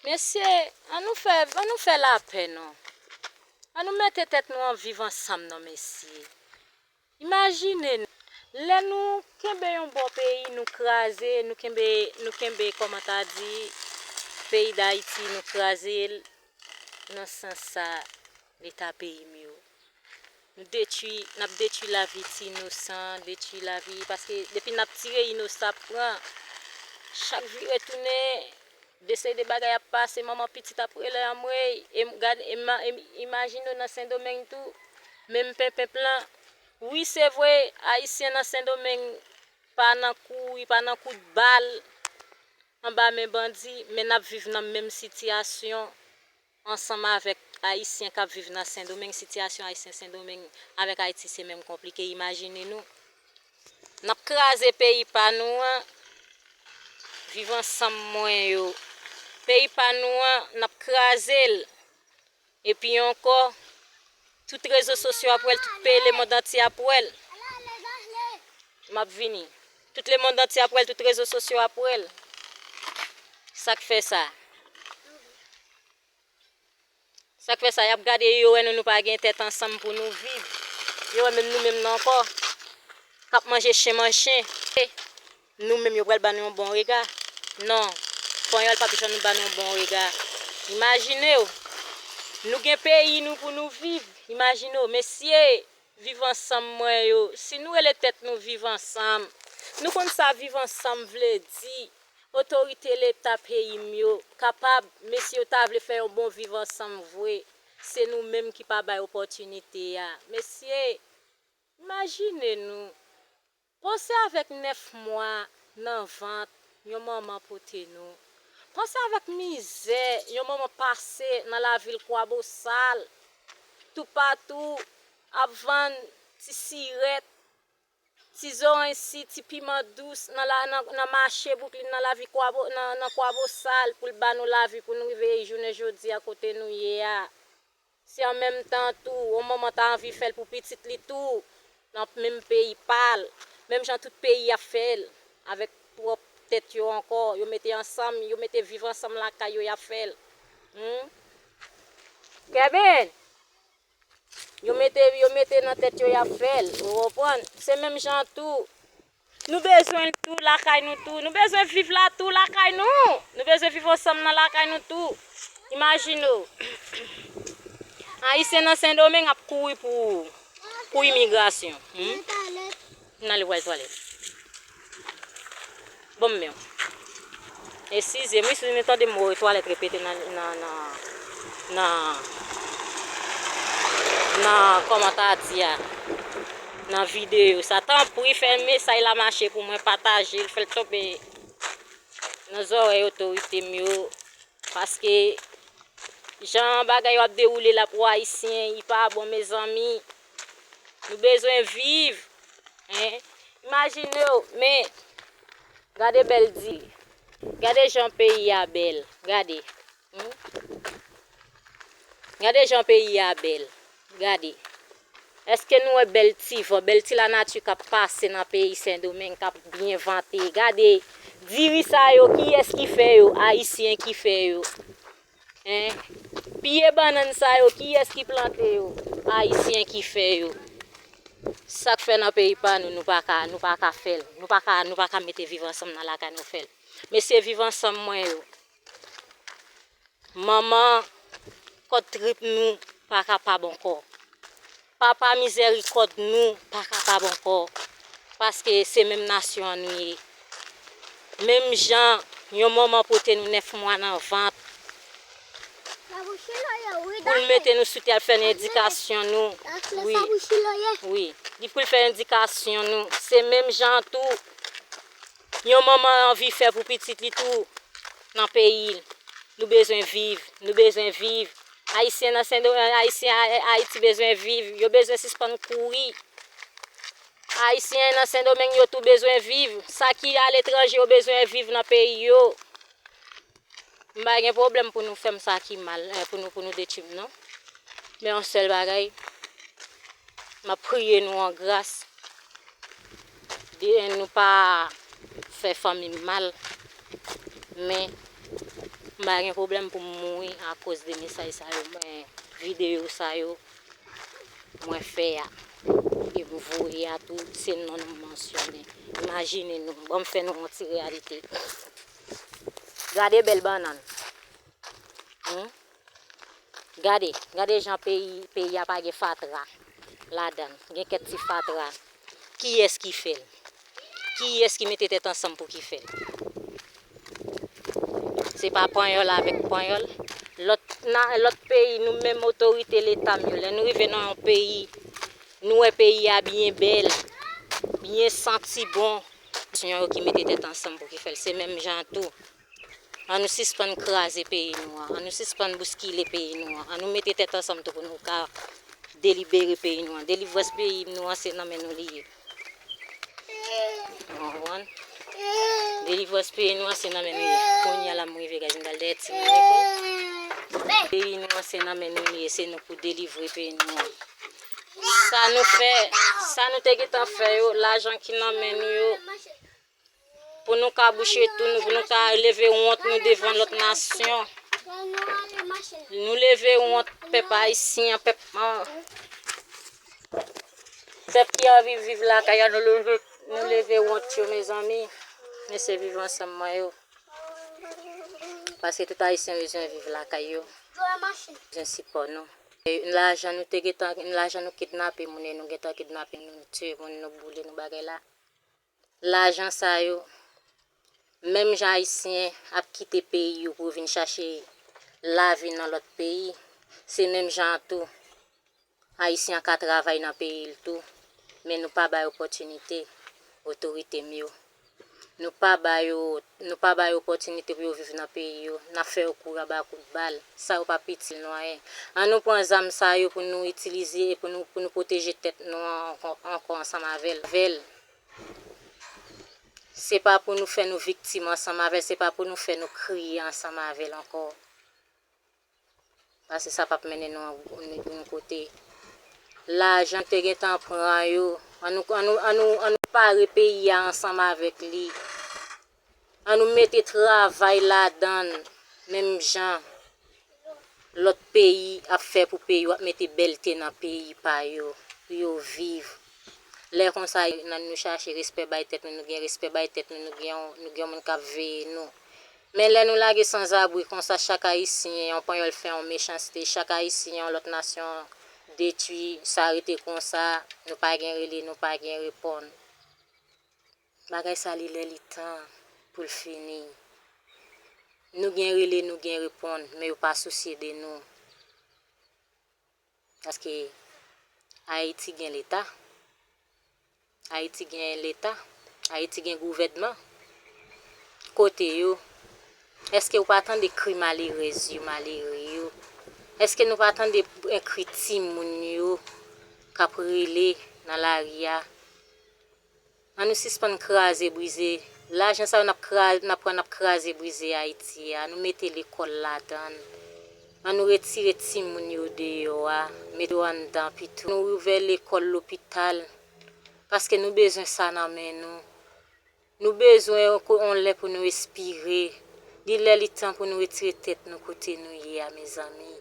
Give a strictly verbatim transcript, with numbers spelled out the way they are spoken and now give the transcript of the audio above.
Mesye, an nou fè, an nou fè lapè non. An nou mete tèt nou an viv ansanm non, mesye. Imajine, lè nou kenbe yon bon peyi, nou kraze, nou kenbe, nou kenbe, kòman ta di, peyi Dayiti, nou kraze l nan sans sa, leta peyi m yo. Nou detwi, n ap detwi lavi ti inosan, detwi lavi, paske depi n ap tire, inosan ap pran. Chak vire tounen, de seri de bagay ap pase, manman pitit ap rele anmwey. E m gad, e m, e m imajine w nan Sendomeng tou, menm penpenp lan. Wi, se vre, Ayisyen nan Sendomeng pa nan kouri, pa nan kout bal anba men bandi, men n ap viv nan menm sitiyasyon ansanm avèk Ayisyen k ap viv nan Sendomeng, sitiyasyon Ayisyen Sendomeng avèk Ayiti se menm konplike. Imajine nou, n ap kraze peyi pa nou an, viv ansanm mwen yo. Peyi pa nou an, n ap kraze l. Epi ankò, tout rezo sosyo ap wè l, tout peyi lemonn antye ap wè l. M ap vini. Tout lemonn antye ap wè l, tout rezo sosyo ap wè l. Sa k fè sa? Sa k fè sa? Y ap gade, yo wè nou, nou pa gen tèt ansanm pou nou viv. Yo wè menm nou menm nan ankò k ap manje chen manyen chen. Nou menm, yo pral ba nou yon bon rega? Non, panyòl p ap janm ba nou yon bon rega. Imajine w, nou gen peyi nou pou nou viv. Imajine w, mesye, viv ansanm mwen yo. Si nou rele tèt nou viv ansanm, nou konn sa viv ansanm vle di. Otorite leta peyi m yo kapab, mesye, yo ta vle fè yon bon viv ansanm vre. Se nou menm ki pa bay opòtinite a. Mesye, imajine nou. Panse avèk nèf mwa nan vant yon manman pote nou. Panse avèk mizè yon manman pase nan lavil Kwabosal. Toupatou ap vann ti sirèt, ti zoranj si, ti piman dous nan, la, nan, nan mache Bouklin, nan lavi Kwabo, nan, nan Kwabosal, pou l ba nou lavi pou nou rive jounen jodi a kote nou ye a. Si an menm tan tou, yon manman ta anvi fè l pou pitit li tou, nan menm peyi pa l, menm jan tout peyi ap fè l, avèk pwòp tèt yo ankò, yo mete ansanm, yo mete viv ansanm lakay yo, y ap fè l. Hmm? Kevin, yo mete, yo mete nan tèt yo, y ap fè l, ou konprann? Se menm jan tou, nou bezwen l tou lakay nou tou. Nou bezwen viv la tou lakay nou. Nou bezwen viv ansanm nan lakay nou tou. Imajine w. Ayisyen nan Sendomeng ap kouri pou, pou imigrasyon. Hmm? M nan ale pral twalèt. Bon, men. Eskize m, wi, si nou tande mo twalèt repete nan, nan, nan, nan, nan kòmantè a, nan videyo sa, tanpri fè mesaj la mache pou mwen, pataje l, fè l tonbe nan zòrèy otorite m yo, paske jan bagay yo ap dewoule la pou Ayisyen, li pa bon, mezanmi. Nou bezwen viv, en. Imajine w, men, gade bèl di. Gade jan peyi a bèl. Gade. Hmm? Gade jan peyi a bèl. Gade. Èske nou wè bèl ti van, bèl ti lanati k ap pase nan peyi Sendomeng, k ap byen vante? Gade, diri sa yo, kiyès ki fè yo? Ayisyen ki fè yo. En? Pye bannann sa yo, kiyès ki plante yo? Ayisyen ki fè yo. Sa k fè nan peyi pa nou, nou pa ka, nou pa ka fè l. Nou pa ka, nou pa ka mete viv ansanm nan lakay nou fè l. Mesye, viv ansanm mwen yo. Manman, kòd trip nou pa kapab ankò. Papa, mizèrikòd nou pa kapab ankò. Paske se menm nasyon an nou ye. Menm jan yon manman pote nou nèf mwa nan vant, pou l mete nou sou tè, al fè nou edikasyon nou. Wi. Wi. Li pou l fè edikasyon nou. Se menm jan tou, yon manman anvi fè pou pitit li tou nan peyi l. Nou bezwen viv. Nou bezwen viv. Ayisyen nan Sendo-, Ayisyen A-, Ayiti bezwen viv. Yo bezwen sispann kouri. Ayisyen nan Sendomeng yo tou bezwen viv. Sa ki aletranje yo bezwen viv nan peyi yo. M pa gen pwoblèm pou nou fè m sa ki mal, eh, pou nou, pou nou detwi m, non. Men yon sèl bagay, m ap priye nou an gras. De, nou pa fè fanmi m mal. Men, m Pa gen pwoblèm pou m mouri akoz de mesaj sa yo, mwen, videyo sa yo mwen fè a. E m voye a tou, se non nou m mansyone. Imajine nou, ban m fè nou yon ti reyalite. Gade bèl bannann. Hmm? Gade, gade jan peyi, peyi a pa gen fatra ladan l. Gen kèk ti fatra. Kiyès ki fè l? Kiyès ki mete tèt ansanm pou ki fè l? Se pa panyòl avèk panyòl. Lòt, nan lòt peyi, nou menm otorite Leta m yo, lè nou rive nan yon peyi, nou wè peyi a byen bèl, byen santi bon. Se yo ki mete tèt ansanm pou ki fè l. Se menm jan tou. An nou sispann kraze peyi nou an. An nou sispann bouskile peyi nou an. An nou mete tèt ansanm tou pou nou ka delibere peyi nou an. Delivrans peyi nou an, se nan men nou li ye. Ou konprann? Delivrans peyi nou an, se nan men nou ye. Kounye a la, m rive, guys, m pral dèyè timoun lekòl. Peyi nou an, se nan men nou li ye. Se nou pou delivre peyi nou an. Sa nou fè, sa nou te gentan fè yo, lajan ki nan men nou yo, pou nou ka bouche tou nou, pou nou ka leve wont nou devan lòt nasyon. Nou leve wont pèp ayisyen an, pèp, an, pèp ki anvi viv lakay an, nou leve, nou leve wont yo, mezanmi. Mesye Viv Ansanm mwen yo. Paske tout ayisyen bezwen viv lakay yo. Bezwen sipò nou. E lajan nou te gentan, lajan nou kidnape moun, e nou gentan kidnape nou, nou tiye moun, nou boule nou bagay la. Lajan sa yo, menm jan ayisyen ap kite peyi yo pou vin chache lavi nan lòt peyi, se menm jan an tou ayisyen an ka travay nan peyi l tou, men nou pa bay opòtinite otorite m yo. Nou pa ba yo, nou pa ba yo opòtinite pou yo viv nan peyi yo. N ap fè yo kouri anba kout bal. Sa yo p ap itil nou anyen. An nou pran zam sa yo pou nou itilize e pou nou, pou nou pwoteje tèt nou an-, ankò, ankò ansanm avè l. Avè l. Se pa pou nou fè nou viktim ansanm avè l, se pa pou nou fè nou kriye ansanm avè l ankò. Paske sa p ap mennen nou yon kote. Lajan te gentan pran yo. An nou, an nou, an nou, an nou pare peyi a ansanm avèk li. An nou mete travay ladan l, menm jan lòt peyi ap fè pou peyi yo, ap mete bèlte nan peyi pa yo, pou yo viv. Lè konsa, nan nou chache respè bay tèt nou, nou gen respè bay tèt nou, nou gen yon, nou gen yon moun k ap veye nou. Men lè nou lage sanzabri konsa, chak ayisyen, yon panyòl fè yon mechanste, chak ayisyen, yon lòt nasyon detwi, sa rete konsa, nou pa gen rele, nou pa gen reponn. Bagay sa li lè li tan pou l fini. Nou gen rele, nou gen reponn, men yo pa sousye de nou. Paske Ayiti gen Leta. Ayiti gen Leta. Ayiti gen gouvènman. Kote yo? Èske ou pa tande kri malerèz yo, malere yo? Èske nou pa tande kri timoun yo k ap rele nan lari a? An nou sispann kraze brize. Lajan sa yo n ap kra-, n ap pran, n ap kraze brize Ayiti a. Nou mete lekòl ladan l. An nou retire timoun yo deyò a, mete yo anndan pito. Nou ouvè lekòl, lopital, paske nou bezwen sa nan men nou. Nou bezwen yon ko-, yon lè pou nou espire. Li lè, li tan pou nou retire tèt nou kote nou ye a, mezanmi.